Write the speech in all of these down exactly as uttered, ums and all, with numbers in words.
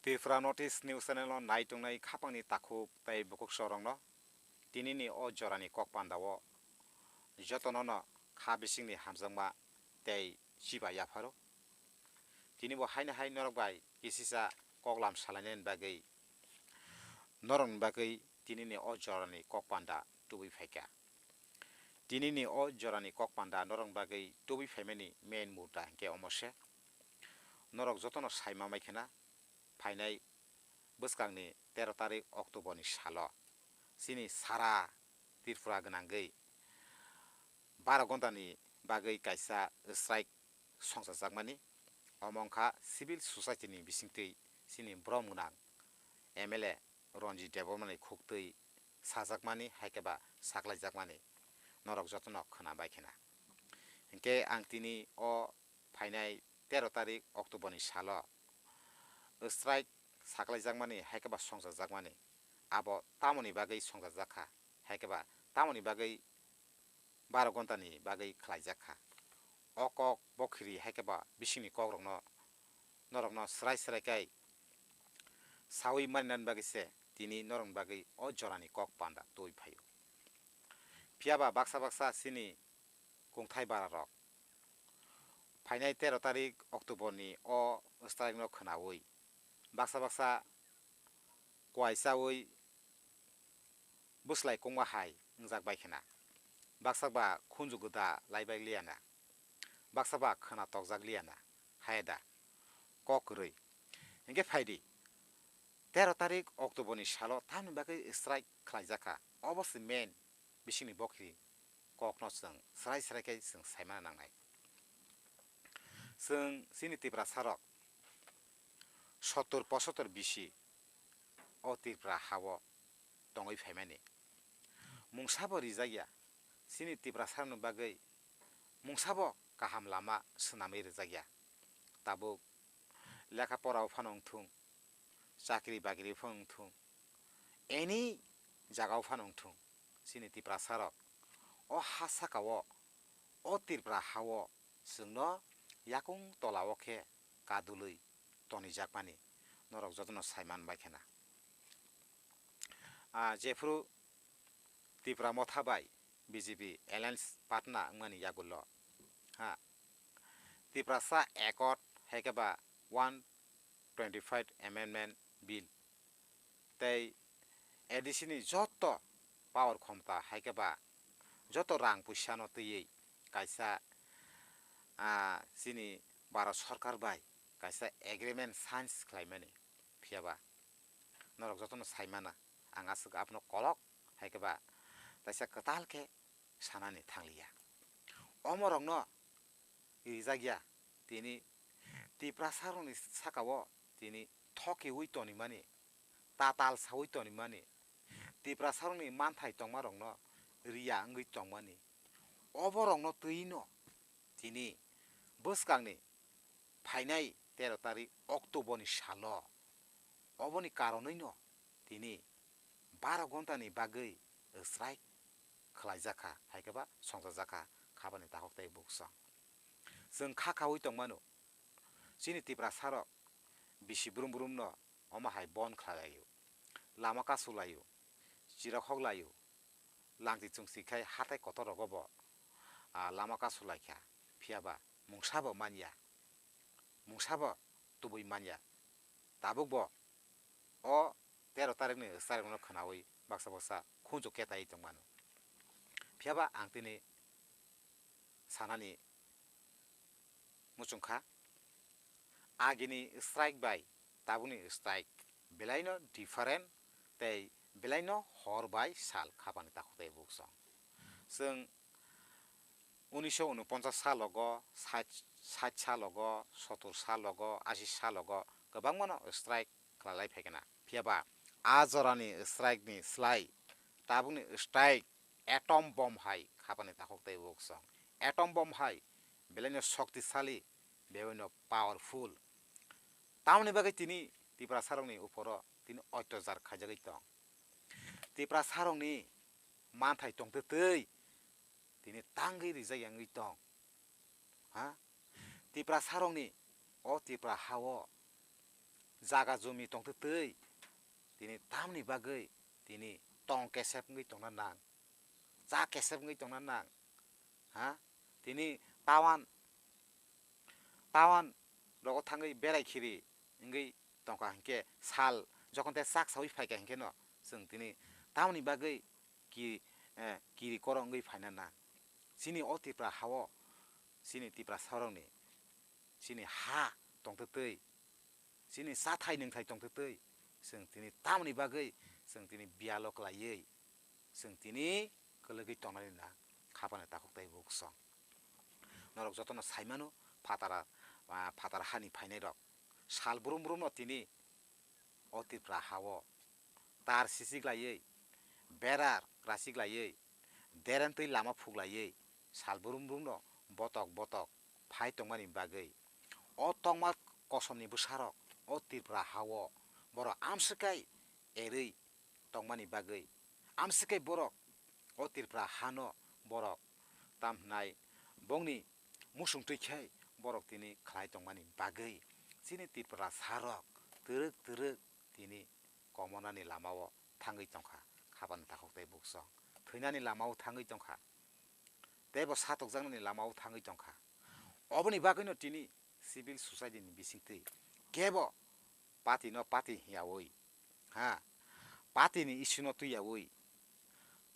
Tripura North East News Channel o nai tongnai khapangni takhuk tei bukhuk sorokno tinini o jorani kok pandao jotono no kha bisingni hamjakma tei chiba yapharo. Tini bo haino hai norok bai kisisa koklam salainani bagwi norokni bagwi tinini o jorani kok panda tubui phaikha. Tinini o jorani kok panda norokni bagwi tubui phaimani main mudda hinkhe omo se. Norok jotono saima mai khena phainai bwskangni tero tarik October ni salo chini sara Tripura gwnangwi baro gontani bagwi kaisa strike songchajakmani, omo wngkha civil society ni bisingtwi chini borom gwnang M L A Ranjit Debbarma ni khuktwi sajakmani hai khe ba saklaijakmani norok jotono khwna bai khena. Hinkhe ang tini o phainai tero tarik October ni salo strike saklaijakmani hai khe ba songchajakmani abo tamoni bagwi songjajak kha hai khe ba tamoni bagwi baro gontani bagwi khlaijak kha. O kok bokhiri hai khe ba bisingni kokrokno norokno srai srai khe saui maninani bagwi se tini norokni bagwi o jorani kok panda twi phaio. Phiya ba baksa baksa chini kungthai bara rok phainai tero tarik October ni o strike no khwnaui baksa baksa kuai chaui bwslai kongma hai wngjak bai khena. Baksa ba khunju gwda lai bai liya na, baksa ba khwna tokjak liya na, hai da kok kwrwi. Hinkhe phai di, tero tarik October ni salo tamni bagwi strike khlaijak kha, obo se main bisingni bokhiri kokno chwng srai srai khe chwng saimana nangnai. Chwng chini Tiprasa rok sottor pochottor bisi o Tripura hao tongwi phaimani. Mungsa bo rijak ya, chini Tiprasa rokni bagwi mungsa bo kaham lama swnamwi rijak ya. Tabuk lekha pora o phano wngthung, chakri bakri o phano wngthung, any jaga o phano wngthung, chini Tiprasa rok o ha saka o, o Tripura ha o chwngno yakung tola o khe kadulwi tonijakmani norok jotono sai man bai khena. Ah, jephuru Tipra Motha bai B J P alliance partner wngmani yagulo, ha, Tiprasa Accord hai khe ba one twenty-five Amendment Bill tei A D C ni joto power khomta hai khe ba joto rang puisa no twiwi kaisa, ah, chini Bharat Sarkar bai kaisa agreement sign khlaimani. Phiya ba norok jotono sai mana, ang aswk abono kolok hai khe ba taisa kwtal khe sanani thangliya. Omorokno rijak ya, tini Tiprasa rokni saka o tini thokiwi tonimani, tatal sawi tonimani, Tiprasa rokni manthai tongma rokno riya wngwi tongmani, oborokno twi no tini bwskangni phainai tero tarik October ni salo, oboni karonwi no tini baro ghonta ni bagwi strike khlaijak kha, hai khe ba songjak kha, khabani takhuk tei buksong. Chwng kha khaui tong mano, chini Tiprasa rok bisi brum brum no omo hai bon khlai laio, lama kasu laio, chirok hok laio, langti chungsi khai hatai kotor rogo bo, ah, lama kasu lai kha, phiya ba mungsa bo man ya, mungsa bo tubui man ya. Tabuk bo o tero tarikni strike no khwnaui baksa baksa khunju ketai tong mano. Phiya ba ang tini sanani muchung kha, agini strike bai tabukni strike belaino different tei belaino hor bai sal khabani takhuk tei buksong. Chwng unisho unoponchas salogo, sait, sait salogo, sotor salogo, asi salogo kwbangmano strike khlailai phaikha na. Phiya ba a jorani strike ni slai tabukni strike atom bomb hai khabani takhuk tei buksong. Atom bomb hai belaino shoktisali, belaino powerful. Tamoni bagwi tini Tiprasa rokni uporo tini oityajar khaijagwi tong. Tiprasa rokni manthai tongtwtwi tini tangwi rijak yangwi tong. Ha? Tiprasa rokni o Tipra ha o jaga jumi tongtwtwi tini tamni bagwi tini tong kesep wngwi tongna nang, cha kesep wngwi tongna nang, ha? Tini tawan, tawan rogo thangwi berai khiri wngwi tongkha hinkhe sal jokhon te chak saui phaikha hinkheno chwng tini tamni bagwi ki, eh, kiri koro wngwi phaina nang. Chini o Tripura hao, chini Tiprasarokni, chini ha tongtwtwi, chini chathai nwngthai tongtwtwi, chwng tini tamoni bagwi chwng tini biyalo kwlaiwi, chwng tini kwlwgwi tongnani nang, khapani takhuk tei buksong. Norok jotono saimano, phatara, ah, phatara hani phainairok sal brum brumno tini o Tripura hao tar sichiklaiwi, bera rasiklaiwi, derentwi lama phuklaiwi sal brum brumno botok botok phai tongmani bagwi, o tongma kosomni bwsarok o Tripura hao borok amswkai erwi tongmani bagwi, amswkai borok o Tripura hano borok tam hwnai bongni musung twi khe borok tini khlai tongmani bagwi chini Tiprasarok twrwk twrwk tini komonani lamao thangwi tongkha, khapani takhuk tei buksong thwinani lamao thangwi tongkha, teibo satokjaknani lamao thangwi tongkha. Oboni bagwino tini civil society ni bisingtwi kebo party no party hiyaui, ha, party ni issue no twiyaui,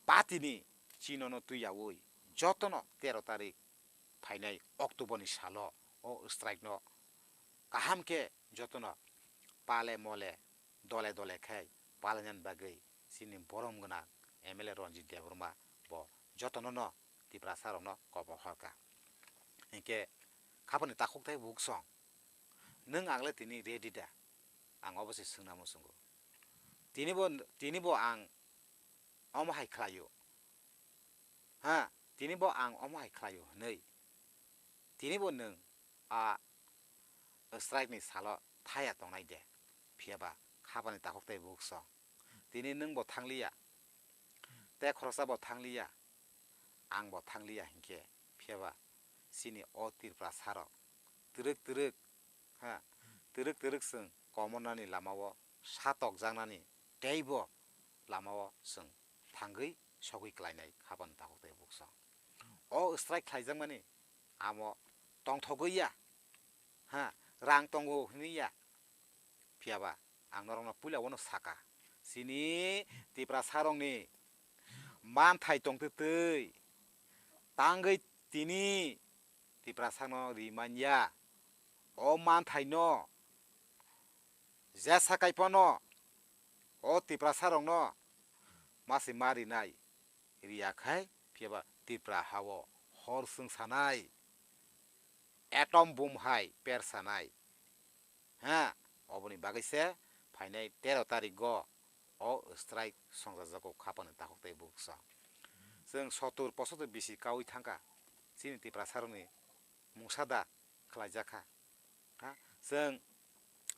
party ni chino no twiyaui, jotono tero tarik phainai October ni salo o strike no kaham khe jotono pale mole, dole dole khai palainani bagwi chini borom gwnang M L A Ranjit Debbarma bo jotono no Tiprasa rokno kobor horkha. Hinkhe khapani takhuk tei buksong, nwng angle tini ready da? Ang obo se swngna muchungo. Tini bo, tini bo ang omo hai khlaio. Ha, tini bo ang omo hai khlaio hwnwi. Tini bo nwng a strike ni salo thaya tongnai de. Phiya ba khapani takhuk tei buksong. Tini nwng bo thangliya. Tei khoroksa bo thangliya. Ang bo thangliya hinkhe. Phiya ba chini o Tiprasa rok twrwk twrwk, ha, twrwk twrwk chwng komonani lamao satokjaknani teibo lamao chwng thangwi sogwi klainai khapani takhuk tei buksong. O strike khlaijakmani amo tongthogwi ya, ha, rang tongo hwnwi ya. Phiya ba ang norokno puila uano saka, chini Tiprasa rokni manthai tongtwtwi tangwi tini Tiprasano ri manya. O manthaino jesa kaiphano o Tiprasarokno mase ma rinai, riya khai phiyaba Tripura hao hor swngsanai, atom bomb hai persanai. Ha, oboni bagwi se phainai tero tarigo o strike songjajago khapani takhuk tei buksong. Chwng sotur posotur bisi kaui thangkha, chini Tiprasarokni mungsa da khlaijakha. Ha, chwng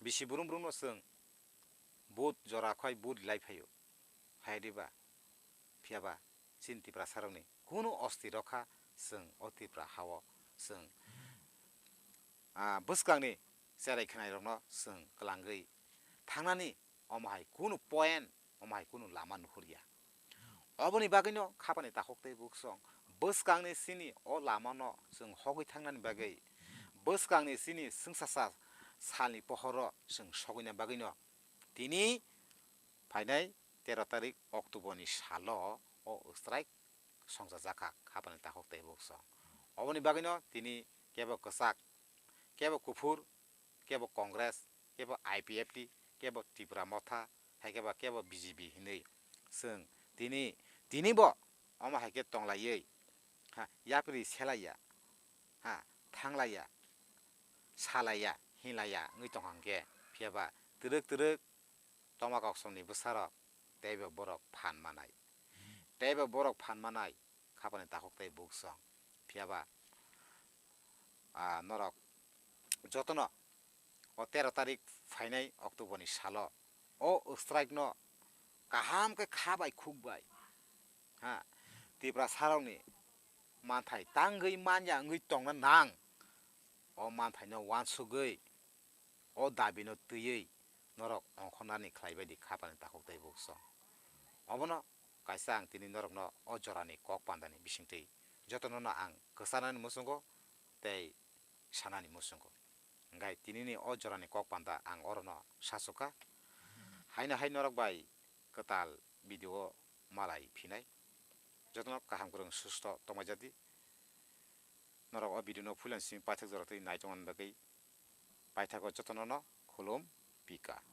bisi brum brumno chwng vote jora khai vote rilai phaio. Hai diba? Phiyaba chini Tiprasarokni kunu osti rokha, chwng o Tripura hao chwng, ah, bwskangni cherai khwnairokno chwng kwlangwi thangnani omo hai kunu point, omo hai kunu lama nuhurya. Oboni bagwino khapani takhuk tei buksong bwskangni chini o lamano chwng hogwi thangnani bagwi, bwskangni chini chwngsacha salni pohoro chwng sogwina bagwino tini phainai tero tarik October ni salo o strike songjajakha khapani takhuk tei buksong. Oboni bagwino tini kebo kwchak, kebo kuphur, kebo Congress, kebo I P F T, kebo Tipra Motha, hai kebo, kebo B J P hinwi chwng tini, tini bo omo hai khe tonglaiwi, ha, yapri selaiya, ha, thanglaiya, salaiya, hinlaiya wngwi tongkha hwnkhe, phiyaba twrwk twrwk toma koksomni bwsarok teibo borok phan manai. Teibo borok phan manai khapani takhuk tei buksong. Phiyaba, ah, norok jotono o tero tarik phainai October ni salo o strike no kaham khe kha bai khuk bai, ha, Tiprasarokni manthai tangwi manya wngwi tongna nang. O manthaino uansugwi, o dabino twiwi norok ongkhornani khlai bai di khapani takhuk tei buksong. Obono kaisa ang tini norokno o jorani kok pandani bisingtwi jotono no ang kwcharnani muchungo tei sanani muchungo. Hingkhai tinini o jorani kok panda ang orono sachukha. Haino hai norok bai kwtal video malai phinai. Jotono kaham kwrwng susto tongmai jadi. Norok o video no puilan simi paithak jora twi nai tongmani bagwi paithago jotono no khulum pika.